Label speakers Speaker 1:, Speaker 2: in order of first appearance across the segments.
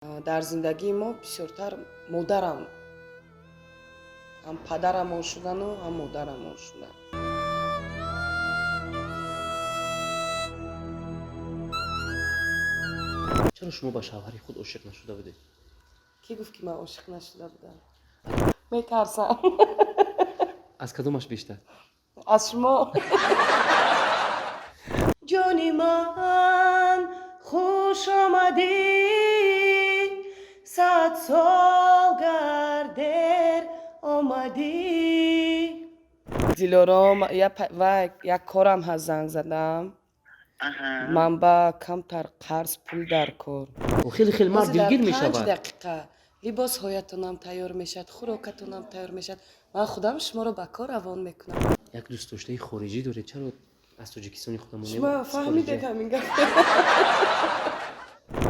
Speaker 1: Дар зиндагии мо бисёртар модарам, ҳам падарамон шудану ҳам модарамон шуданд.
Speaker 2: Чаро шумо ба шавҳари худ ошиқ нашуда будед?
Speaker 1: Кӣ гуфт, ки ман ошиқ нашуда будам? Метарсам.
Speaker 2: Аз кадомаш бештар?
Speaker 1: Аз шумо. Ҷони ман, хуш омадӣ, 100 сол гар дер омадӣ. Дилором, ва як корам ҳаст, занг задам. Ман ба камтар қарз пул дар кор.
Speaker 2: Хеле хеле мард
Speaker 1: Ҳозир дар
Speaker 2: дилгир
Speaker 1: 5
Speaker 2: мешавад.
Speaker 1: дақиқа либосҳоятонам тайёр мешавад, хӯрокатонам тайёр мешавад. Ман худам шуморо ба кор равон мекунам.
Speaker 2: Як дӯстдоштаи хориҷӣ доред, чаро аз Тоҷикистони худамон?
Speaker 1: Шумо фаҳмидед ҳамин гап?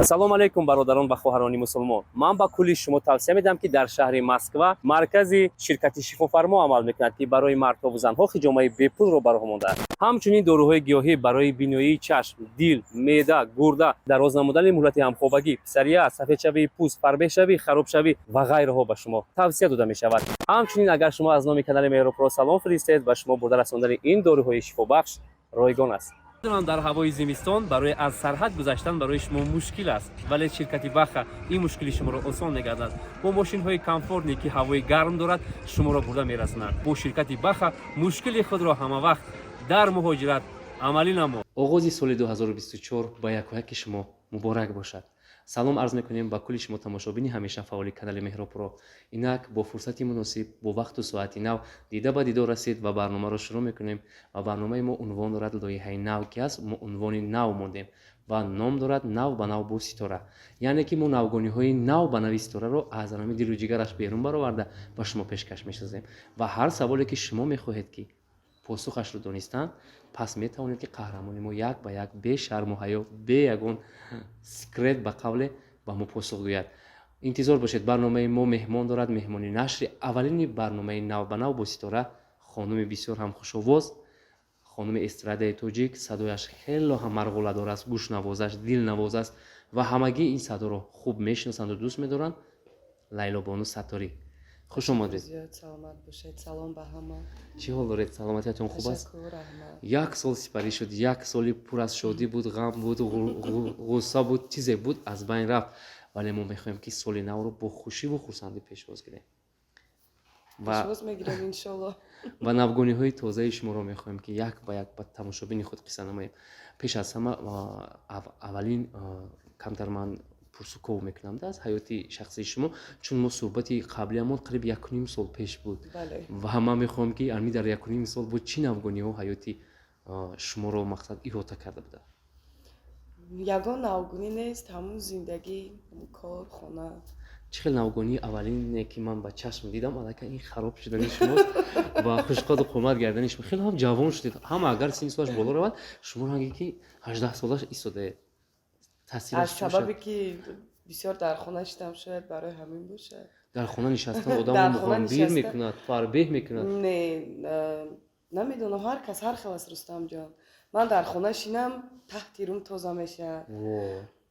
Speaker 2: Ассалому алайкум, бародарон ва хоҳарони мусулмон. Ман ба кулли шумо тавсия медиҳам, ки дар шаҳри Москва маркази ширкати Шифофармо амал мекунад, ки барои мардҳо ва занҳо хиҷомаи бепулро ба роҳ мондааст. Ҳамчунин доруҳои гиёҳӣ барои биноии чашм, дил, меъда, гурда, дароз намудани муҳлати ҳамхобагӣ, псориаз, сафедшавии пӯст, фарбеҳшавӣ, харобшавӣ ва ғайраҳо ба шумо тавсия дода мешавад. Ҳамчунин агар шумо аз номи канали Меҳробпро салом фиристед, ба шумо бурда расондани ин доруҳои шифобахш ройгон аст. Медонам, дар ҳавои зимистон барои аз сарҳад гузаштан барои шумо мушкил аст, вале ширкати Баха ин мушкили шуморо осон мегардад. Бо мошинҳои комфортне, ки ҳавои гарм дорад, шуморо бурда мерасонад. Бо ширкати Баха мушкили худро ҳамавақт дар муҳоҷират амалӣ намо. Оғози соли 2024 ба якояки шумо муборак бошад. Салом арз мекунем ба кулли шумо, тамошобини ҳамеша фаъоли канали Меҳробпро. Инак бо фурсати муносиб, бо вақту соати нав дида ба дидор расид ва барномаро шурӯъ мекунем. Ва барномаи мо унвон дорад, лоиҳаи нав ки аст, мо унвони нав мондем ва ном дорад «Нав ба нав бо Ситора», яъне ки мо навгониҳои нав ба нави Ситораро аз ҳами дилу ҷигараш берун бароварда ба шумо пешкаш месозем. Ва ҳар саволе ки шумо мехоҳед ки посухашро донистан, пас метавонед, ки қаҳрамони мо як ба як, бе шарму ҳаё, бе ягон секрет, ба қавле, ба мо посух гӯяд. Интизор бошед, барномаи мо меҳмон дорад. Меҳмони нашри аввалини барномаи «Нав ба нав бо Ситора» хонуми бисёр ҳам хушовоз, хонуми эстрадаи тоҷик, садояш хело ҳам марғуладор аст, гӯшнавоз аст, дилнавоз аст ва ҳамагӣ ин садоро хуб мешиносанду дӯст медоранд. Лайлобону Сатторӣ, хуш омадед.
Speaker 1: Зиёд саломат бошед, салом ба ҳама.
Speaker 2: Чӣ ҳол доред? Саломатиятон хуб аст?
Speaker 1: Ташаккур, раҳмат.
Speaker 2: Як сол сипарӣ шуд, як соли пур аз шодӣ буд, ғам буд, ғусса буд, чизе буд, аз байн рафт, вале мо мехоҳем, ки соли навро бо хушиву хурсандӣ пешвоз гирем ва
Speaker 1: Пешвоз мегирем, иншолло.
Speaker 2: Ва навгониҳои тозаи шуморо мехоҳем, ки як ба як ба тамошобини худ қисса намоем. Пеш аз ҳама, аввалин, камтар ман пурсуков мекунам аз ҳаёти шахсии шумо, чун мо суҳбати қаблиамон қариб 1,5 сол пеш буд. Ва ман мехоҳам, ки ами дар 1,5 сол бо чӣ навгониҳо ҳаёти шуморо, мақсад, иҳота карда буда?
Speaker 1: Ягон навгонӣ нест, ҳамун зиндагӣ, ҳамун кор, хона.
Speaker 2: Чӣ хел навгонии аввалине, ки ман ба чашм дидам, аллакай ин хароб шудани шумост ва хушқоду қомат гардани шумо. Хеле ҳам ҷавон шудед. Ҳама агар синни солаш боло равад, шумо ранге ки 18 солаш истодаед. Таъсираш
Speaker 1: Аз
Speaker 2: чӣ бошад?
Speaker 1: сабабе ки бисёр дар хона шидам, шояд барои ҳамин бошад.
Speaker 2: Дар хона нишастан одамро
Speaker 1: Дар хона
Speaker 2: муғамбир мекунад, фарбеҳ мекунад.
Speaker 1: Не, намедонам, ҳар кас ҳар хел аст, Рустамҷон. Ман дар хона шинам, таҳти рум тоза мешавад,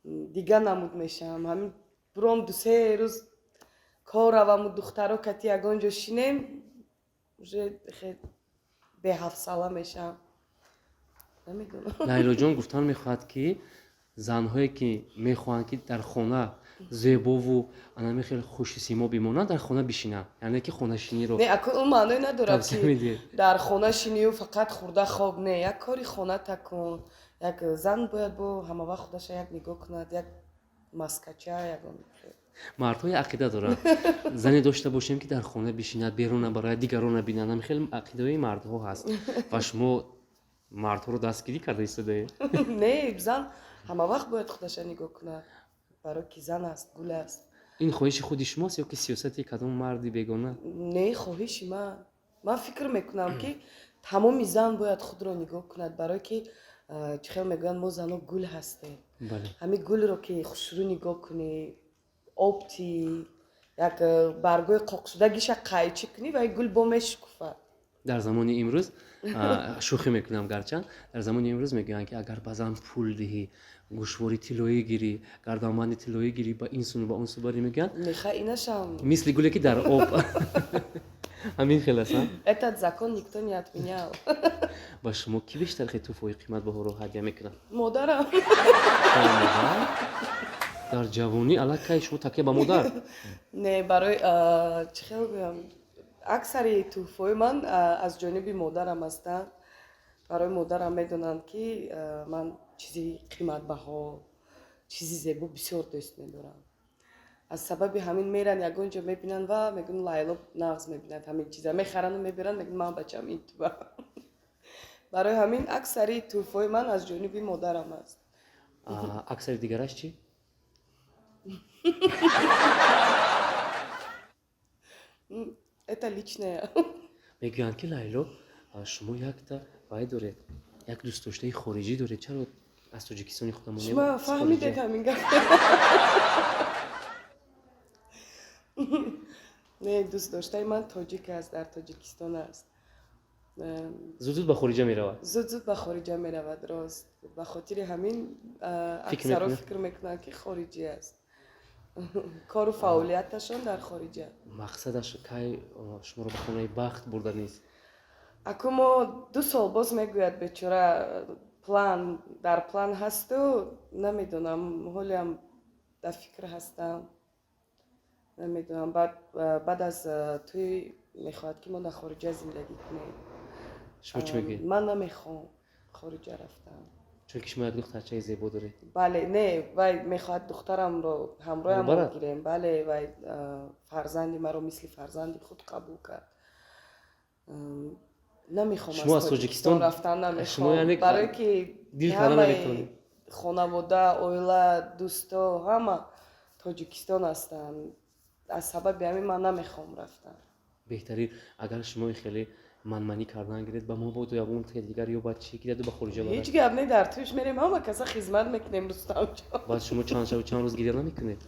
Speaker 1: дига намуд мешавам. Ҳамин буром, 2-3 рӯз кор раваму духтаро кати ягон ҷо шинем, уже беҳафсала мешавам, намедонам.
Speaker 2: Лайлоҷон гуфтан мехоҳад, ки занҳое, ки мехоҳанд, ки дар хона зебову анами хеле хушисимо бимонанд, дар хона бишинанд, яъне ки хонашиниро
Speaker 1: Не, аку он маъное надорад,
Speaker 2: тавсия
Speaker 1: ки
Speaker 2: медиҳед.
Speaker 1: дар хона шинию фақат хӯрда хоб. Не, як кори хона такун. Як зан бояд бо ҳамавақт худаша як нигоҳ кунад, як маскача, ягон.
Speaker 2: Мардҳои ақида доранд, зане дошта бошем, ки дар хона бишинад, берун набарад, дигарон набинанд. Ҳами хеле ақидаҳои мардҳо ҳаст ва шумо мардҳоро дастгирӣ карда истодаед.
Speaker 1: Не, зан ҳамавақт бояд худаша нигоҳ кунад, барои ки зан аст, гул аст.
Speaker 2: Ин хоҳиши худи шумост ё ки сиёсати кадом марди бегона?
Speaker 1: Не, хоҳиши ман. Ман фикр мекунам, ки тамоми зан бояд худро нигоҳ кунад, барое ки, чӣ хел мегӯянд, мо зано гул ҳастем. Ҳамин гулро ки хушрӯ нигоҳ кунӣ, об тӣ, як баргҳои қоқшудагиша қайчӣ кунӣ, ва гул бо мешукуфад.
Speaker 2: Дар замони имрӯз, шӯхӣ мекунам гарчанд, дар замони имрӯз мегӯянд, ки агар ба зан пул диҳӣ Гӯшвори тиллоӣ гирӣ, гарданбанди тиллоӣ гирӣ, ба ин сӯну ба он сӯ барӣ, мегӯянд.
Speaker 1: Меха инашам.
Speaker 2: Мисли гуле, ки дар об, ҳамин хел аст, а?
Speaker 1: Этот закон никто не отменял.
Speaker 2: Ба шумо кӣ бештар хе тӯҳфаҳои қиматбаҳоро ҳадя мекунад?
Speaker 1: Модарам.
Speaker 2: Модар? Дар ҷавонӣ аллакай шумо такя ба модар.
Speaker 1: Не, барои чӣ хел гӯям, аксари тӯҳфаҳои ман аз ҷониби модарам ҳастанд. Барои модарам медонанд, ки ман чизи қиматбаҳо, чизи зебо бисёр дӯст медорам. Аз сабаби ҳамин меран, ягон ҷо мебинанд ва мегӯянд, Лайло нағз мебинад ҳамин чиза, мехарану мебиранд, мегӯянд, ман бачам ин туба. Барои ҳамин аксари тӯҳфаҳои ман аз ҷониби модарам аст.
Speaker 2: Аксари дигараш чӣ?
Speaker 1: Это личное.
Speaker 2: Мегӯянд, ки, Лайло, шумо якта вай доред, як дӯстдоштаи хориҷӣ доред. Чаро аз Тоҷикистони худамон?
Speaker 1: Шумо фаҳмидед ҳамин гап? Не, дӯстдоштаи ман тоҷик аст, дар Тоҷикистон аст.
Speaker 2: Зуд зуд ба хориҷа меравад.
Speaker 1: Зуд зуд ба хориҷа меравад, рост. Ба хотири ҳамин аксаро фикр мекунанд, ки хориҷӣ аст, кору фаъолияташон дар хориҷа.
Speaker 2: Мақсадаш кай шуморо ба хонаи бахт бурданист?
Speaker 1: Аку мо 2 сол боз мегӯяд, бечора, план дар план ҳасту, намедонам, ҳолиам дар фикр ҳастам, намедонам. Баъд аз тӯй мехоҳад, ки мо дар хориҷа зиндагӣ кунем.
Speaker 2: Шумо чӣ мегӯед?
Speaker 1: Ман намехоҳам хориҷа рафтан.
Speaker 2: Чунки шумо як духтарчаи зебо доред.
Speaker 1: Бале, не, вай мехоҳад духтарамро ҳамроҳам гирем. Бале, вай фарзанди маро мисли фарзанди худ қабул кард. Намехоҳам
Speaker 2: шумо аз Тоҷикистон
Speaker 1: рафтан, намехоҳам, барое ки ҳамаи хонавода, оила, дӯсто ҳама Тоҷикистон ҳастанд. Аз сабаби ҳамин ман намехоҳам рафтан.
Speaker 2: Беҳтарин, агар шумо хеле манманӣ кардан гиред, ба мо боду ягон дигар ё ба чӣ гираду ба хориҷа барад.
Speaker 1: Ҳеҷ гап не, дар туш мерем, ҳама каса хизмат мекунем, Рустамҷон.
Speaker 2: Баъд шумо чанд шабу чанд рӯз гиря намекунед?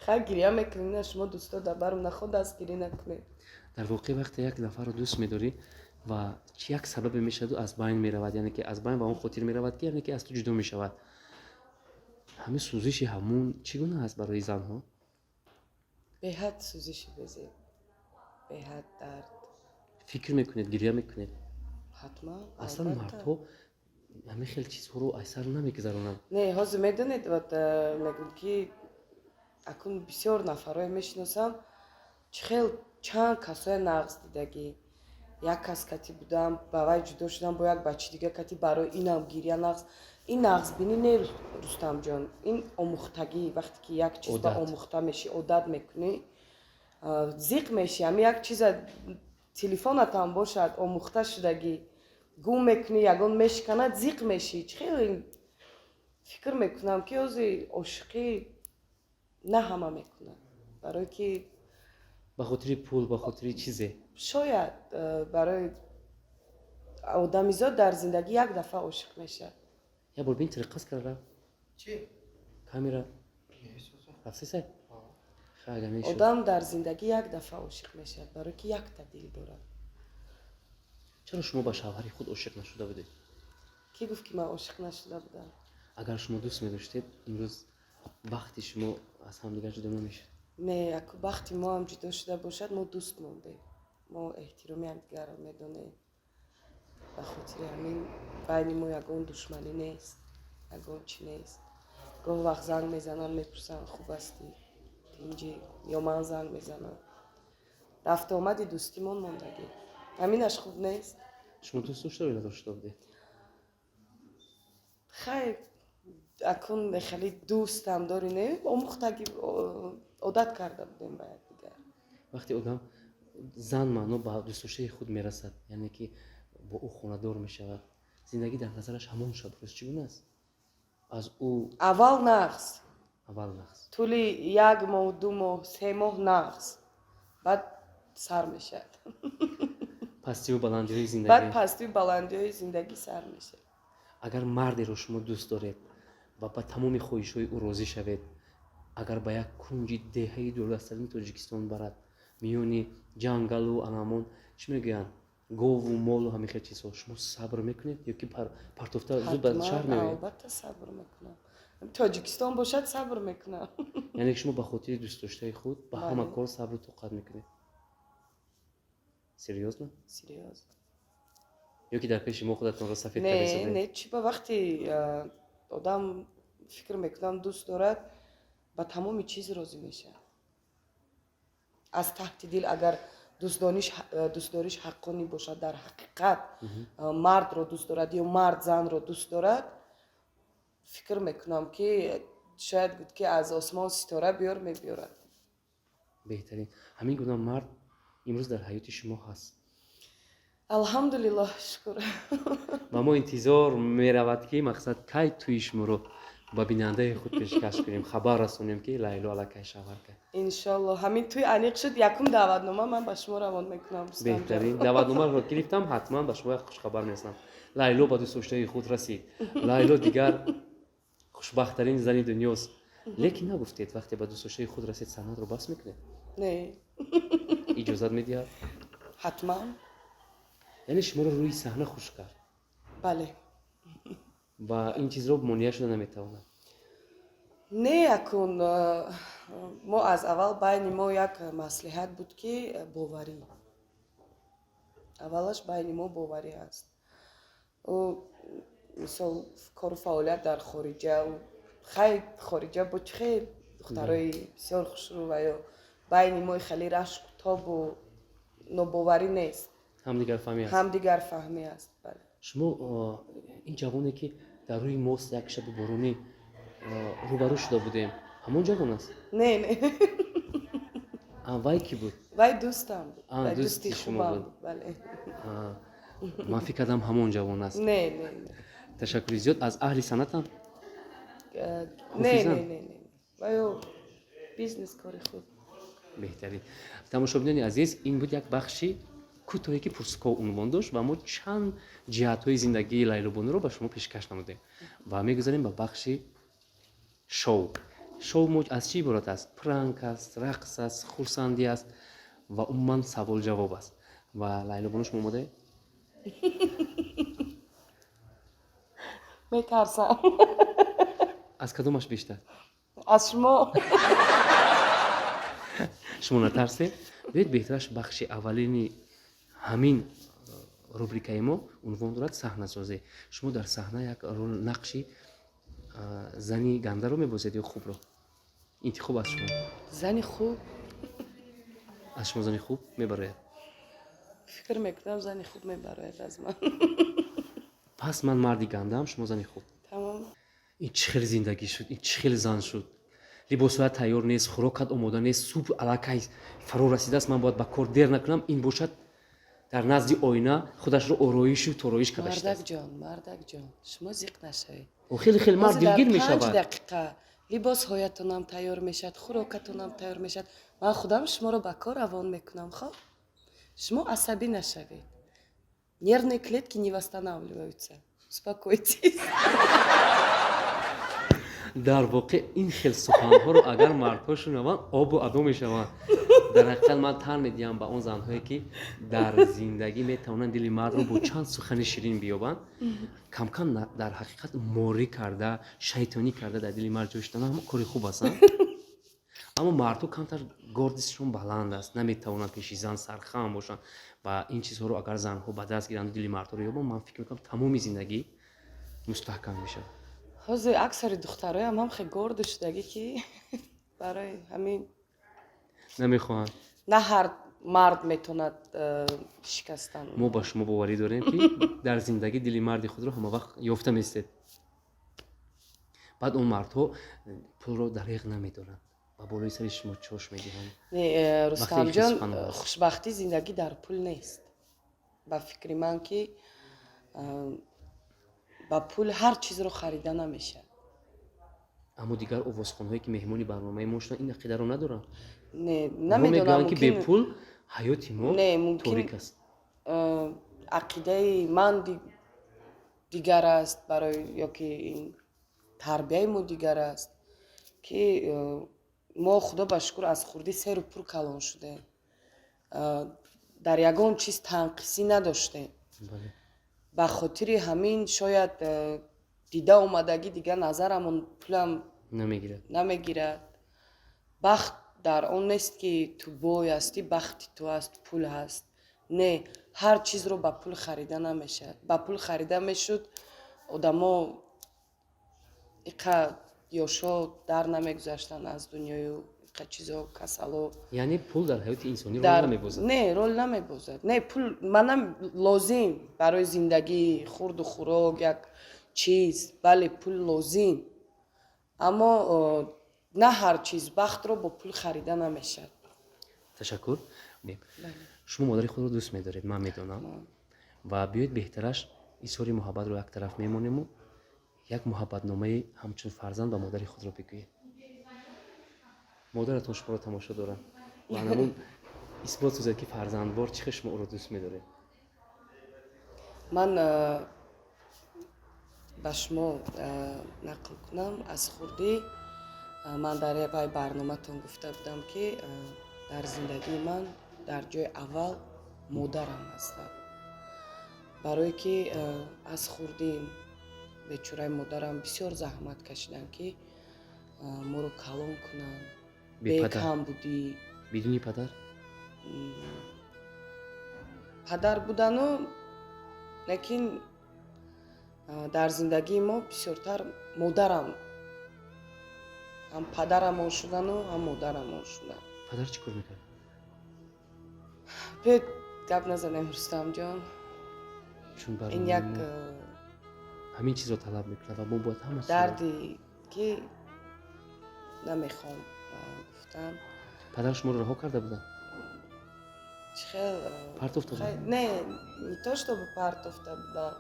Speaker 1: Хай, гиря мекунем, на, шумо дӯсто дар барм наход дастгирӣ накунед.
Speaker 2: Дар воқеъ, вақте як нафарро дӯст медорӣ ва чи як сабабе мешаваду аз байн меравад, яъне ки аз байн ба он хотир меравад, ки яъне ки аз ту ҷудо мешавад, ҳамин сӯзиши ҳамун чӣ гуна аст барои занҳо?
Speaker 1: Беҳад сӯзиши безеб, беҳад дард.
Speaker 2: Фикр мекунед, гиря мекунед?
Speaker 1: Ҳатман.
Speaker 2: Аслан мардҳо ҳамин хел чизҳоро аз сар намегузаронанд.
Speaker 1: Не, ҳозир медонед, вот мегӯям, ки акун бисёр нафарое мешиносам, чӣ хел чанд касое нағз дидагӣ. Як кас кати будам, ба вай ҷудо шудам, бо як бачи дига кати, барои инам гиря нағз. Ин нағзбинӣ не, Рустамҷон, ин омӯхтагӣ. Вақте ки як чиз ба омӯхта мешӣ, одат мекунӣ, зиқ мешӣ. Ҳами як чиза, телефонатам бошад, омӯхта шудагӣ, гум мекунӣ, ягон мешиканад, зиқ мешӣ. Чӣ хел фикр мекунам, ки ҳозир ошиқӣ на ҳама мекунад, барое ки
Speaker 2: Ба хотири пул, ба хотири чизе.
Speaker 1: Шояд барои одамизод дар зиндагӣ як дафъа ошиқ мешавад.
Speaker 2: Як бор бин, триқас карда.
Speaker 3: Чӣ?
Speaker 2: Камера рафтесай?
Speaker 1: Одам дар зиндагӣ як дафъа ошиқ мешавад, барое ки якта дил дорад.
Speaker 2: Чаро шумо ба шавҳари худ ошиқ нашуда будед?
Speaker 1: Кӣ гуфт, ки ман ошиқ нашуда будам?
Speaker 2: Агар шумо дӯст медоштед, имрӯз бахти шумо аз ҳамдигар ҷудо намешуд.
Speaker 1: Не, аку бахти мо ҳам ҷудо шуда бошад, мо дӯст мондем, мо эҳтироми ҳамдигарро медонем. Ба хотири ҳамин байни мо ягон душманӣ нест, ягон чӣ нест. Гоҳ вақт занг мезананд, мепурсанд, хуб ҳастӣ, тинҷӣ, ё ман занг мезанам. Рафту омади дӯстимон мондагӣ, ҳаминаш хуб нест?
Speaker 2: Шумо дӯст дошта ё надошта будед?
Speaker 1: Хай, акун хеле дӯстам дорӣ, не, омӯхтагӣ, одат карда будем ба якдигар.
Speaker 2: Вақте одам, зан маъно ба дӯстдоштаи худ мерасад, яъне ки бо ӯ хонадор мешавад, зиндагӣ дар назараш ҳамон шаб рӯз чӣ гуна аст аз ӯ?
Speaker 1: Аввал нағз.
Speaker 2: Аввал нағз.
Speaker 1: Тӯли як моҳ, 2 моҳ, 3 моҳ нағз, баъд сар мешавад.
Speaker 2: Пастиву баландиҳои
Speaker 1: Баъд
Speaker 2: зиндагӣ.
Speaker 1: Пастиву баландиҳои зиндагӣ сар мешавад.
Speaker 2: Агар мардеро шумо дӯст доред ва ба тамоми хоҳишҳои ӯ розӣ шавед, агар ба як кунҷи деҳаи дурдастарини Тоҷикистон барад, миёни ҷангалу анамон, чӣ мегӯянд, гову молу ҳамин хел чизҳо, шумо сабр мекунед ё ки партофта зуд ба шаҳр
Speaker 1: Ҳатман.
Speaker 2: меоед?
Speaker 1: Албатта, сабр мекунам. Тоҷикистон бошад, сабр мекунам.
Speaker 2: Яъне шумо ба хотири дӯстдоштаи худ ба ҳама
Speaker 1: Бале.
Speaker 2: кор сабру тоқат мекунед? Серьёзно?
Speaker 1: Серьёзно.
Speaker 2: Ё ки дар пеши мо худатонро сафед
Speaker 1: Не.
Speaker 2: карда?
Speaker 1: Не, чӣ, ба вақти одам, фикр мекунам, дӯст дорад, ба тамоми чиз розӣ мешавад аз таҳти дил. Агар дӯстдориш ҳаққонӣ бошад, дар ҳақиқат мардро дӯст дорад ё мард занро дӯст дорад, фикр мекунам, ки шояд гуфт, ки аз осмон ситора биёр, мебиёрад.
Speaker 2: Беҳтарин. Ҳамин гуна мард имрӯз дар ҳаёти шумо ҳаст?
Speaker 1: Алҳамдулиллоҳ, шукр.
Speaker 2: Ва мо интизор меравад, ки мақсад кай тӯи шуморо ба бинандаи худ пешкаш кунем, хабар расонем, ки Лайло аллакай шавҳар кард.
Speaker 1: Иншолло, ҳамин тӯи аниқ шуд, якум даъватнома ман ба шумо равон мекунам, Рустамҷон.
Speaker 2: Беҳтарин. Даъватномаро гирифтам, ҳатман ба шумо як хушхабар мерасонам: Лайло ба дӯстдоштаи худ расид, Лайло дигар хушбахттарин зани дунёст. Лекин нагуфтед, вақте ба дӯстдоштаи худ расид, санъатро бас мекунед?
Speaker 1: Не.
Speaker 2: Иҷозат медиҳад?
Speaker 1: Ҳатман.
Speaker 2: Яъне шуморо рӯи саҳна хуш кард?
Speaker 1: Бале.
Speaker 2: Ва ин чизро монеа шуда наметавонад?
Speaker 1: Не, акун мо аз аввал байни мо як маслиҳат буд, ки боварӣ аввалаш, байни мо боварӣ ҳаст. Ӯ, мисол, кору фаъолият дар хориҷа, хай, хориҷа бо чӣ хел духтарои бисёр хушрӯ ва ё байни мо хеле рашку тобу нобоварӣ нест.
Speaker 2: Ҳамдигарфаҳмӣ аст.
Speaker 1: Ҳамдигарфаҳмӣ аст, бале.
Speaker 2: Шумо ин ҷавоне, ки дар рӯи мост як шаби боронӣ рӯбарӯ шуда будем, ҳамон ҷавон аст?
Speaker 1: Не.
Speaker 2: Вай кӣ буд?
Speaker 1: Вай дӯстам буд. Вай
Speaker 2: дӯсти
Speaker 1: дӯсти
Speaker 2: шумо
Speaker 1: хубам
Speaker 2: буд.
Speaker 1: буд, бале.
Speaker 2: Ман фикр кардам, ҳамон ҷавон аст.
Speaker 1: Не.
Speaker 2: Ташаккури зиёд. Аз аҳли санъатам?
Speaker 1: Не.
Speaker 2: Ҳофизам?
Speaker 1: Не, вайо бизнес, кори худ.
Speaker 2: Беҳтарин. Тамошобинони азиз, ин буд як бахши кӯтоҳе, ки пурсуков унвон дошт, ва мо чанд ҷиҳатҳои зиндагии Лайлобонуро ба шумо пешкаш намудем ва мегузарем ба бахши шоу. Шоу мо аз чӣ иборат аст? Пранк аст, рақс аст, хурсандӣ аст ва умуман савол-ҷавоб аст. Ва Лайлобону, шумо омодаед?
Speaker 1: Метарсам.
Speaker 2: Аз кадомаш бештар?
Speaker 1: Аз шумо.
Speaker 2: Шумо натарсед. Биёед, беҳтараш бахши аввалини ҳамин рубрикаи мо унвон дорад саҳнасозӣ. Шумо дар саҳна як рол, нақши зани гандаро мебозед ё хубро? Интихоб аз шумо.
Speaker 1: Зани хуб.
Speaker 2: Аз шумо зани хуб мебарояд?
Speaker 1: Фикр мекунам, зани хуб мебарояд аз ман.
Speaker 2: Пас ман марди гандаам, шумо зани хуб.
Speaker 1: Тамом.
Speaker 2: Ин чӣ хел зиндагӣ шуд, ин чӣ хел зан шуд? Либосҳоят тайёр нест, хӯрокат омода нест, субҳ аллакай фаро расидааст, ман бояд ба кор дер накунам. Ин бошад, дар назди оина худашро ороишу тороиш карда шудааст.
Speaker 1: Мардакҷон, мардакҷон, шумо зиқ нашавед.
Speaker 2: О, хеле хеле мард
Speaker 1: Ҳозир дар
Speaker 2: дилгир
Speaker 1: 5
Speaker 2: мешавад.
Speaker 1: дақиқа либосҳоятонам тайёр мешавад, хӯрокатонам тайёр мешавад. Ман худам шуморо ба кор равон мекунам. Хоб, шумо асабӣ нашавед. Нервные клетки не восстанавливаются, успокойтесь.
Speaker 2: Дар воқеъ, ин хел суханҳоро агар мардҳо шунаванд, обу адо мешаванд. Дар ҳақиқат, ман тан медиҳам ба он занҳое, ки дар зиндагӣ метавонанд дили мардро бо чанд сухани ширин биёбанд. Камкам дар ҳақиқат морӣ карда, шайтонӣ карда дар дили мард ҷой шудан ҳама кори хуб аст, аммо мардҳо камтар гордость шон баланд аст, наметавонанд пеши зан сархам бошанд. Ва ин чизҳоро агар занҳо ба даст гиранду дили мардҳоро ёбанд, ман фикр мекунам, тамоми зиндагӣ мустаҳкам мешавад.
Speaker 1: Ҳозир аксари духтароям ҳам хеле гордый шудагӣ, ки барои ҳамин
Speaker 2: намехоҳанд.
Speaker 1: На ҳар мард метавонад шикастан.
Speaker 2: Мо ба шумо боварӣ дорем, ки дар зиндагӣ дили марди худро ҳамавақт ёфта местед. Баъд он мардҳо пулро дареғ намедоранд, ба болои сари шумо чош медиҳанд.
Speaker 1: Не, Рустамҷон,
Speaker 2: Вақте сухан аст.
Speaker 1: хушбахтии зиндагӣ дар пул нест, ба фикри ман, ки ба пул ҳар чизро харида намешавад.
Speaker 2: Аммо дигар овозхонҳое, ки меҳмони барномаи мо шуданд, ин ақидаро надоранд.
Speaker 1: Не.
Speaker 2: Онҳо
Speaker 1: Намедонам,
Speaker 2: мегӯянд, ки
Speaker 1: мумкин
Speaker 2: бепул ҳаёти мо
Speaker 1: Не, мумкин
Speaker 2: торик аст.
Speaker 1: Ақидаи ман дигар аст барои ё ки ин тарбияи мо дигар аст, ки мо, худо ба шукр, аз хурдӣ серу пур калон шудем, дар ягон чиз танқисӣ надоштем. Ба хотири ҳамин шояд. Дида омадагӣ, дигар назарамон пулам
Speaker 2: намегирад.
Speaker 1: Намегирад. Бахт дар он нест, ки ту бой ҳастӣ, бахти ту аст, пул ҳаст. Не, ҳар чизро ба пул харида намешавад. Ба пул харида мешуд, одамо иқа ёшо дар намегузаштанд аз дунёю, иқа чизо, касало.
Speaker 2: Яъне пул дар ҳаёти инсонӣ рол намебозад?
Speaker 1: Не, рол намебозад. Не, пул манам лозим барои зиндагӣ, хурду хӯрок, як чиз. Бале, пул лозим, аммо на ҳар чиз, бахтро бо пул харида намешавад.
Speaker 2: Ташаккур. Шумо модари худро дӯст медоред, ман медонам, ва биёед, беҳтараш изҳори муҳаббатро як тараф мемонему як муҳаббатномаи ҳамчун фарзанд ба модари худро бигӯед. Модаратон шуморо тамошо доранд ва ҳамун исбот созед, ки фарзандвор чӣ хел шумо ӯро дӯст медоред.
Speaker 1: Ман ба шумо нақл кунам. Аз хурдӣ ман дар вай барноматон гуфта будам, ки дар зиндагии ман дар ҷои аввал модарам ҳастанд, барое ки аз хурдӣ бечораи модарам бисёр заҳмат кашиданд, ки моро калон кунанд бекамбудӣ.
Speaker 2: Бидуни падар?
Speaker 1: Падар будану, лекин дар зиндагии мо бисёртар модарам ҳам падарамон шудану, ҳам модарамон шуданд.
Speaker 2: Падар чӣ кор мекард?
Speaker 1: Биёед, гап назанем, Рустамҷон.
Speaker 2: Чун
Speaker 1: ин як
Speaker 2: ҳамин чизро талаб мекунад ва мо бояд ҳама
Speaker 1: дарди, ки намехоҳам гуфтан.
Speaker 2: Падар шуморо раҳо карда буданд?
Speaker 1: Чӣ хел?
Speaker 2: Партофта буданд?
Speaker 1: Не, не то чтобы партофта буданд.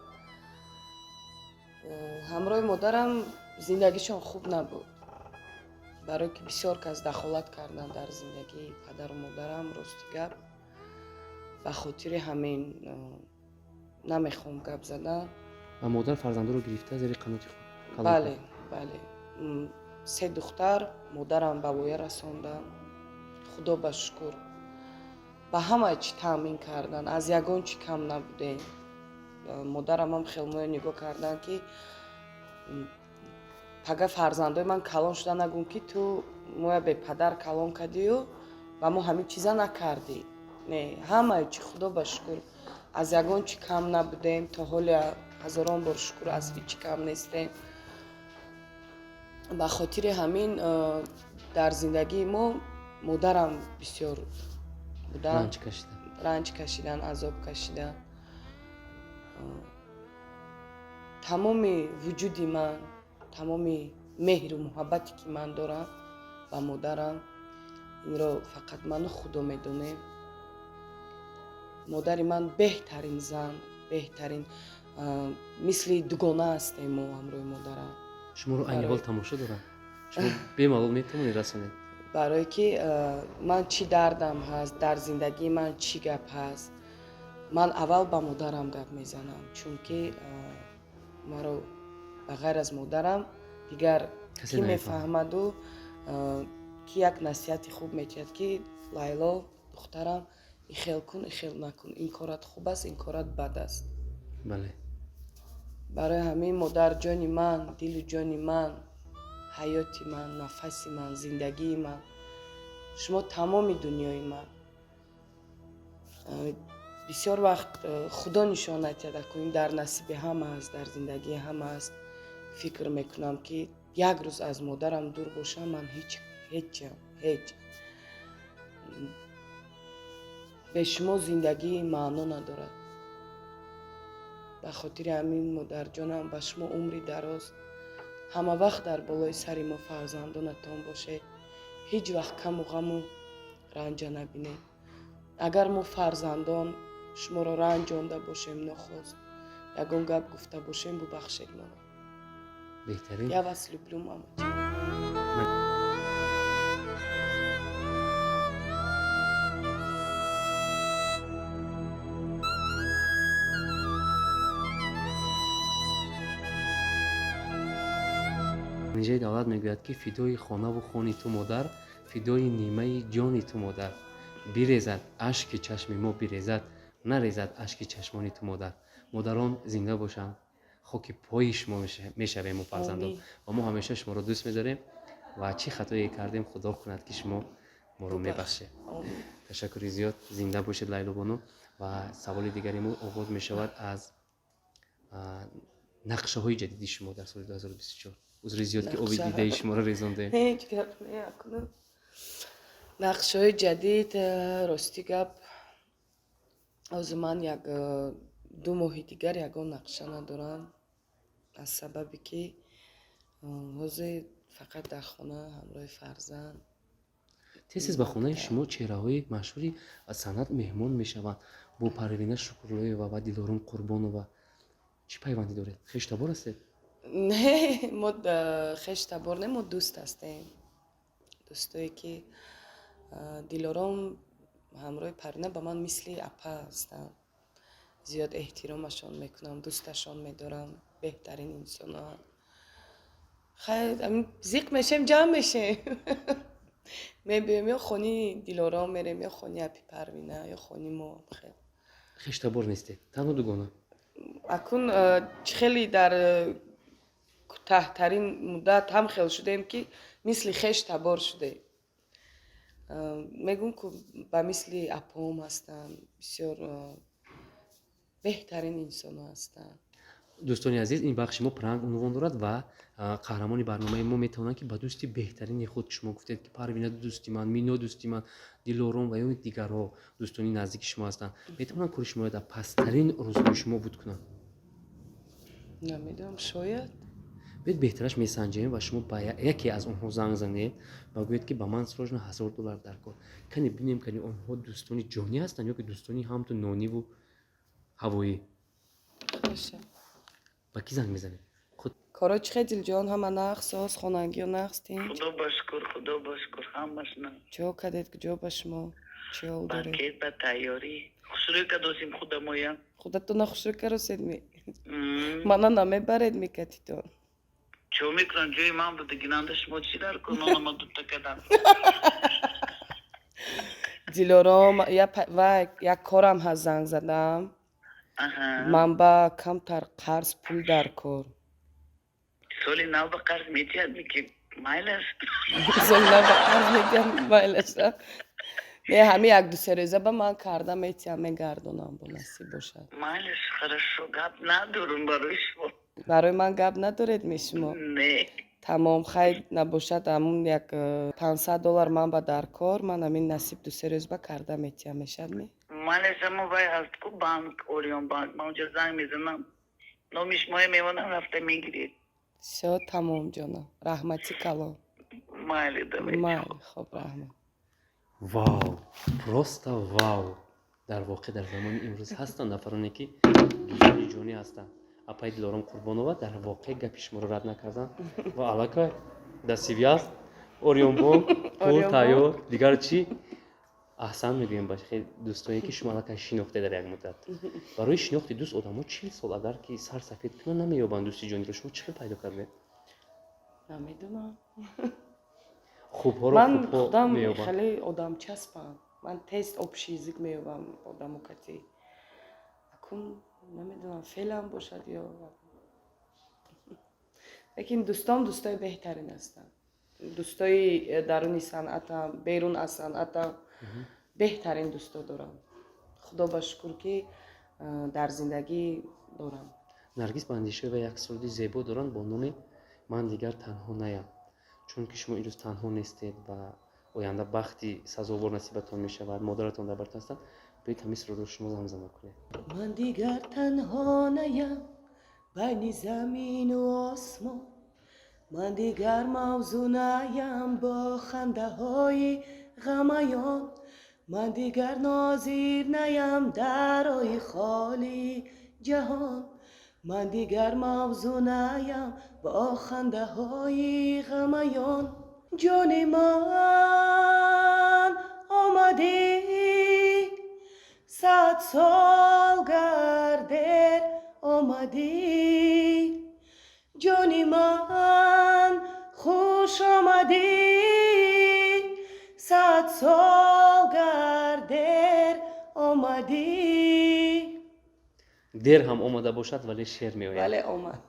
Speaker 1: Ҳамроҳи модарам зиндагишон хуб набуд, барое ки бисёр кас дахолат карданд дар зиндагии падару модарам. Рости гап, ба хотири ҳамин намехоҳам гап задан.
Speaker 2: Ва модар фарзандоро гирифта зери қаноти худ калон
Speaker 1: Бале.
Speaker 2: кард.
Speaker 1: Бале, се духтар модарам ба воя расонданд. Худо ба шукр, ба ҳама чӣ таъмин карданд, аз ягон чӣ кам набудем. Модарамам хел моя нигоҳ карданд, ки пага фарзандои ман калон шуда нагӯн, ки ту моя бепадар калон кардию ба мо ҳамин чиза накардӣ. Не, ҳамаи чӣ, худо ба шукр, аз ягон чӣ кам набудем. То ҳоля ҳазорон бор шукр, аз ҳеҷ чӣ кам нестем. Ба хотири ҳамин дар зиндагии мо модарам бисёр буданд.
Speaker 2: Ранҷ кашида.
Speaker 1: Ранҷ кашидан, азоб кашидан. Тамоми вуҷуди ман, тамоми меҳру муҳаббате, ки ман дорам ба модарам, инро фақат ману Худо медонем. Модари ман беҳтарин зан, беҳтарин, мисли дугона ҳастем мо ҳамроҳи модарам.
Speaker 2: Шуморо айни ҳол тамошо дорам, шумо бемалол метавонед расонед.
Speaker 1: Барое ки ман чӣ дардам ҳаст, дар зиндагии ман чӣ гап ҳаст, ман аввал ба модарам гап мезанам, чунки маро ба ғайр аз модарам дигар
Speaker 2: касе
Speaker 1: кӣ
Speaker 2: намефаҳмад.
Speaker 1: Мефаҳмаду ки як насиҳати хуб метиҳад, ки Лайло, духтарам, ихел кун, ихел накун, ин корат хуб аст, ин корат бад аст. Барои ҳамин модарҷони ман, дилу ҷони ман, ҳаёти ман, нафаси ман, зиндагии ман, шумо тамоми дунёи ман. Бисёр вақт Худо нишон натиҳад, акун дар насиби ҳама аст, дар зиндагии ҳама аст. Фикр мекунам, ки як рӯз аз модарам дур бошам, ман ҳеҷ, ҳеҷам, ҳеҷ. Бе шумо зиндагӣ маъно надорад. Ба хотири ҳамин, модарҷонам, ба шумо умри дароз, ҳама вақт дар болои сари мо фарзандонатон бошед, ҳеҷ вақт каму ғаму ранҷа набинед. Агар мо фарзандон шуморо ранҷонда бошем, нохост ягон гап гуфта бошем, бубахшед моро.
Speaker 2: Беҳтарин.
Speaker 1: Я вас люблю, мамочка.
Speaker 2: Ниҷаи давлат мегӯяд, ки фидои хонаву хони ту модар, фидои нимаи ҷони ту модар, бирезад ашки чашми мо, бирезад, нарезад ашки чашмони ту модар. Модарон зинда бошанд. Хоки пои шумо мешавем мо, фарзандон.
Speaker 1: Омин.
Speaker 2: Ва мо ҳамеша шуморо дӯст медорем ва чӣ хатое кардем, Худо кунад, ки шумо моро мебахшед.
Speaker 1: Омин.
Speaker 2: Ташаккури зиёд, зинда бошед, Лайлобону. Ва саволи дигари мо оғоз мешавад аз нақшаҳои ҷадиди шумо дар соли 2024. Узри зиёд, ки оби
Speaker 1: Нақша.
Speaker 2: дидаи шуморо резондем.
Speaker 1: Ҳеҷ гап не, акунам нақшаҳои ҷадид, рости гап, ҳозир ман як 2 моҳи дигар ягон нақша надорам, аз сабабе ки ҳозир фақат дар хона ҳамроҳи фарзанд.
Speaker 2: Тез тез ба хонаи шумо чеҳраҳои машҳури санъат меҳмон мешаванд. Бо Парвина Шукруллоева ва Дилором Қурбонова чӣ пайвандӣ доред? Хештабор ҳастед?
Speaker 1: Не, мо хештабор не, мо дӯст ҳастем, дӯстое ки Дилором ҳамроҳи Парвина ба ман мисли апа ҳастанд. Зиёд эҳтиромашон мекунам, дӯсташон медорам, беҳтарин инсоноанд. Хайр, зиқ мешем, ҷамъ мешем, мебиём, ё хони Дилором мерем, ё хони апи Парвина, ё хони мо, хел.
Speaker 2: Хештабор нестед, танҳо дугона?
Speaker 1: Акун чӣ хеле дар кӯтаҳтарин муддат ҳам хел шудем, ки мисли хеш табор шудем. Мегӯм, ку ба мисли апоам ҳастанд, бисёр беҳтарин инсоно ҳастанд.
Speaker 2: Дӯстони азиз, ин бахши мо пранк унвон дорад ва қаҳрамони барномаи мо метавонанд, ки ба дӯсти беҳтарини худ, шумо гуфтед, ки Парвина дӯсти ман, Мино дӯсти ман, Дилором ва ё дигарҳо дӯстони наздики шумо ҳастанд, метавонанд кори шуморо дар пасттарин рӯзҳои шумо буд кунанд?
Speaker 1: Намедонам, шояд.
Speaker 2: Биёед, беҳтараш месанҷем ва шумо ба яке аз онҳо занг занед ва гӯед, ки ба ман срочно 1000 доллар дар кор. Кани бинем, кани онҳо дӯстони ҷонӣ ҳастанд ё ки дӯстони ҳамту нониву ҳавоӣ.
Speaker 1: Хорошо.
Speaker 2: Ба кӣ занг мезанед? Худ.
Speaker 1: Коро чӣ хел, Дилҷон? Ҳама нағз, соз, хонагиё нағз, тинч?
Speaker 3: Худо ба шукр, Худо ба шукр, ҳамаш на.
Speaker 1: Чо кардед, куҷо ба шумо, чӣ ҳол доред?
Speaker 3: Банкет ба тайёрӣ. Хушрӯй кадосим худамоя.
Speaker 1: Худатона хушрӯй каросед ми? Мана намебаред микатитон?
Speaker 3: Чо мекунам, ҷои ман буда гинанда, шумо чӣ дар кор, нонама дута кадам.
Speaker 1: Дилором, вай, як корам ҳаст, занг задам. Ман ба камтар қарз пул дар кор.
Speaker 3: Соли нав ба қарз метиҳад ми, ки майлаш?
Speaker 1: Соли нав ба қарз метиҳад, майлаш? Не, ҳами як дусе рӯза ба ман карда метиҳам, мегардонам, бо насиб бошад.
Speaker 3: Майлаш, хорошо, гап надорум барои шумо.
Speaker 1: Барои ман гап надоред ми шумо?
Speaker 3: Не.
Speaker 1: Тамом, хайр, набошад, ҳамун як 500 доллар ман ба дар кор, ман ҳамин насиб дусе рӯз ба карда метиҳам, мешавад ми?
Speaker 3: Майлаш, амо вай ҳаст ку, банк, Орион банк, ман онҷа занг мезанам, номи шумоя мемонам, рафта мегиред.
Speaker 1: Всё, тамом, ҷонам, раҳмати калон.
Speaker 3: Майли, давай.
Speaker 1: Майли, хоб, раҳмат.
Speaker 2: Вау, просто вау! Дар воқеъ, дар замони имрӯз ҳастанд нафароне, ки дӯстони ҷонӣ ҳастанд. Апаи Дилором Қурбонова дар воқеъ гапи шуморо рад накарданд ва аллакай дастиви аст, Ориёнбонк пул тайёр, дигар чӣ? Аҳсан мегӯем ба дӯстое, ки шумо аллакай шинохте дар як муддат. Барои шинохти дӯст одамо 40 сол агар ки сар сафед кунанд, намеёбанд дӯсти ҷониро. Шумо чӣ хел пайдо кардед?
Speaker 1: Намедонам.
Speaker 2: Хубҳоро
Speaker 1: Ман
Speaker 2: хубҳо
Speaker 1: худам
Speaker 2: меёбанд.
Speaker 1: хеле одамчаспам, ман тез общий язык меёбам одамо кати. Акун намедонам, феълам бошад ё, лекин дӯстом дӯстои беҳтарин ҳастанд, дӯстои даруни санъатам, берун аз санъатам беҳтарин дӯсто дорам. Худо ба шукр, ки дар зиндагӣ дорам.
Speaker 2: Наргиз Бандишоева як суруди зебо доранд бо номи «Ман дигар танҳо наям». Чунки шумо имрӯз танҳо нестед ва оянда бахти сазовор насибатон мешавад, модаратон дар бартон ҳастанд, биёед, ҳамин сурудро шумо замзама кунед.
Speaker 1: Ман дигар танҳо наям, байни замину осмон ман дигар мавзӯъ наям бо хандаҳои ғамаён, ман дигар нозир наям дар роҳи холии ҷаҳон, ман дигар мавзӯъ наям бо хандаҳои ғамаён. Ҷони ман, омадӣ, 100 сол гардер омадӣ, ҷони ман, хуш омадӣ, 100 сол гардер омадӣ.
Speaker 2: Дер ҳам омада бошад, вале шер меояд.
Speaker 1: Вале омад.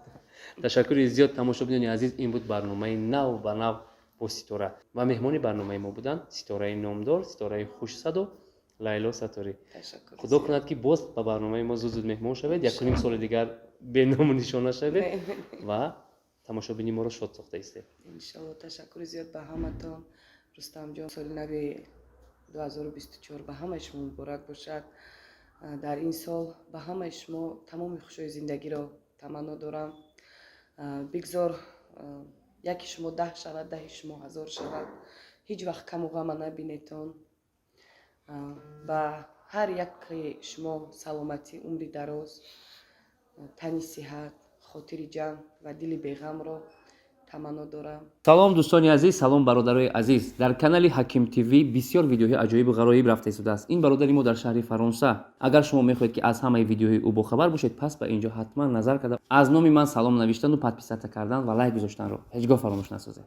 Speaker 2: Ташаккури зиёд, тамошобинони азиз. Ин буд барномаи «Нав ба нав» бо Ситора ва меҳмони барномаи мо буданд ситораи номдор, ситораи хушсадо Лайло Сатторӣ.
Speaker 1: Ташаккур.
Speaker 2: Худо кунад, ки боз ба барномаи мо зуд зуд меҳмон шавед, якуним соли дигар беному нишон нашавед
Speaker 1: Не, не.
Speaker 2: Ва тамошобини моро шод сохта истед.
Speaker 1: Иншалло. Ташаккури зиёд ба ҳаматон. Рустамҷон, соли нави 2024 ба ҳамаи шумо муборак бошад. Дар ин сол ба ҳамаи шумо тамоми хушҳои зиндагиро таманно дорам. Бигзор яки шумо 10 шавад, 10-и шумо 1000 шавад, ҳеҷ вақт каму ғама набинетон. Ба ҳар яке шумо саломатӣ, умри дароз, тани сиҳат, хотири ҷамъ ва дили беғамро таманно дорам.
Speaker 2: Салом, дӯстони азиз, салом, бародарои азиз. Дар канали Ҳаким ТВ бисёр видеоҳои аҷоибу ғароиб рафта истодааст. Ин бародари мо дар шаҳри Фаронса. Агар шумо мехоҳед, ки аз ҳамаи видеоҳои ӯ бохабар бошед, пас ба инҷо ҳатман назар карда, аз номи ман салом навиштану подписаться кардан ва лайк гузоштанро ҳеҷ гоҳ фаромӯш насозед.